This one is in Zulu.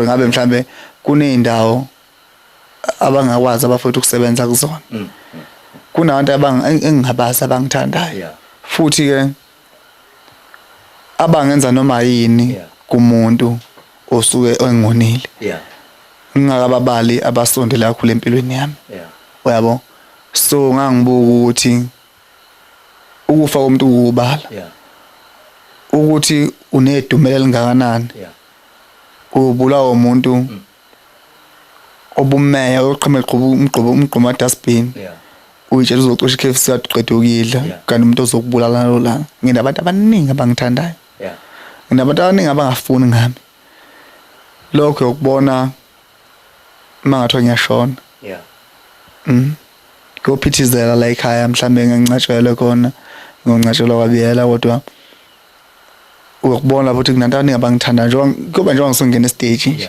Ngabe mhlambe kuney'ndawo abangakwazi abafowethu ukusebenza kuzona. Kunabantu engingabazi abangithandayo. Futhi-ke abangenza noma yini kumuntu osuke engonile. Ngingakababali abasondele kakhulu empilweni yami. Uyabo? So ngangibuka ukuthi ukufa komuntu ukubala. Ukuthi unedumela elingakanani. Ubulawa umuntu obumeya oqhama eqhuba umgqubo umgqomo dustbin. Uyitshela uzocosha iKFC kade uqeda ukuyidla kanti umuntu ozokubulala nalo langa. Nginabantu abaningi abangithandayo. Nginabantu abaningi abangafuni ngami. Lokho yokubona mangathiwa ngiyashona. Kuyophithizela la ekhaya mhlambe ngincatshelwe khona, ngincatshelwa kwabiyela kodwa uyokubona lapho ukuthi kunabantu abaningi abangithandayo njengoba kuyoba njengoba ngisongena estage nje.